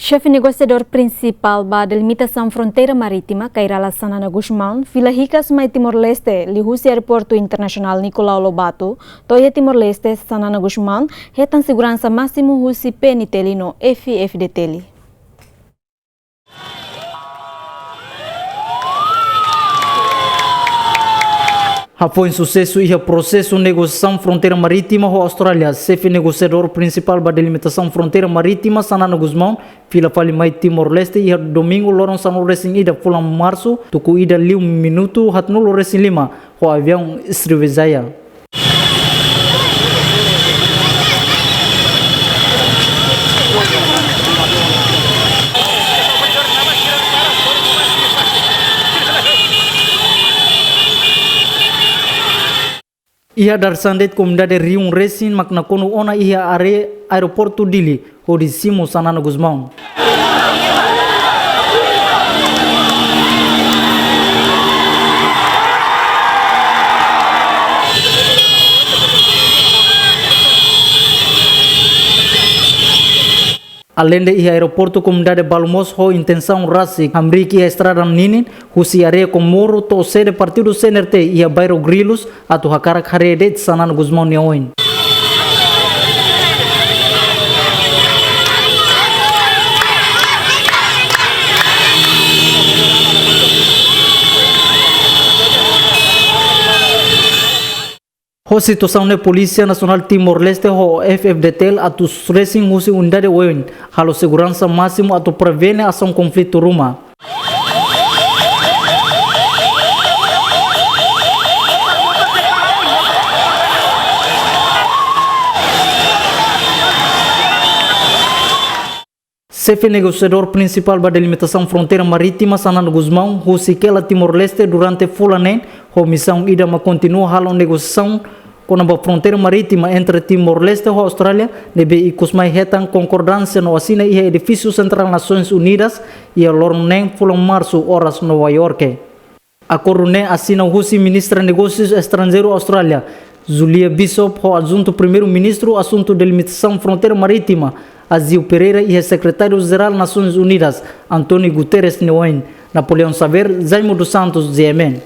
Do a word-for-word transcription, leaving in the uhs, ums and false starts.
Xefe negosiadór prinsipál ba delimitasaun fronteira marítima, Kay Rala Xanana Gusmão, fila hikas mai Timor-Leste, liuhusi Aeroportu Internasionál Nicolau Lobato, to'o iha Timor-Leste. Xanana Gusmão hetan seguransa másimu husi P N T L no F F D T L. Hafoin susesu iha prosesu negosiasaun fronteira marítima ho Austrália, xefe negosiadór prinsipál ba delimitasaun fronteira marítima, Xanana Gusmão, fila fali mai Timor-Leste iha domingu loron sanulu-resin-ida fulan Marsu, tuku ida liu minutu haatnulu-resin-lima, ho aviaun Sriwijaya. Iha dadeer-saan de'it komunidade rihun resin mak nakonu ona iha área Aeroportu Dili, hodi simu Xanana Gusmão. Aleinde iha aeroportu, komunidade balu mós ho intensaun rasik hamriik iha estrada ninin, husi área Comoro to'o sede partidu C N R T iha bairru Grilos, atu hakarak haree de'it Xanana Gusmão nia oin. Ho situasaun ne'e, Polísia Nasionál Timor-Leste ho F F D T L atu resin husi unidade oioin halo seguransa másimu atu prevene asaun konflitu ruma. Xefe negosiadór prinsipál ba delimitasaun fronteira marítima, Xanana Gusmão, husik hela Timor-Leste durante fulan neen, ho misaun ida mak kontinua halo negosiasaun kona-ba fronteira marítima entre Timor-Leste ho Austrália, ne'ebé ikusmai hetan konkordánsia no asina iha edifísiu sentrál Nasoins Unidas, iha loron neen fulan Marsu, oras Nova Iorke. Akordu ne'e asina husi Ministra Negósius Estranjeiru Austrália, Julia Bishop, ho Adjuntu Primeiru-Ministru Asuntu Delimitasaun Fronteira Marítima, Azeu Pereira, iha Sekretáriu Jerál Nasoins Unidas, António Guterres nia oin. Napoleão Xavier, Jaime dos Santos, G M N.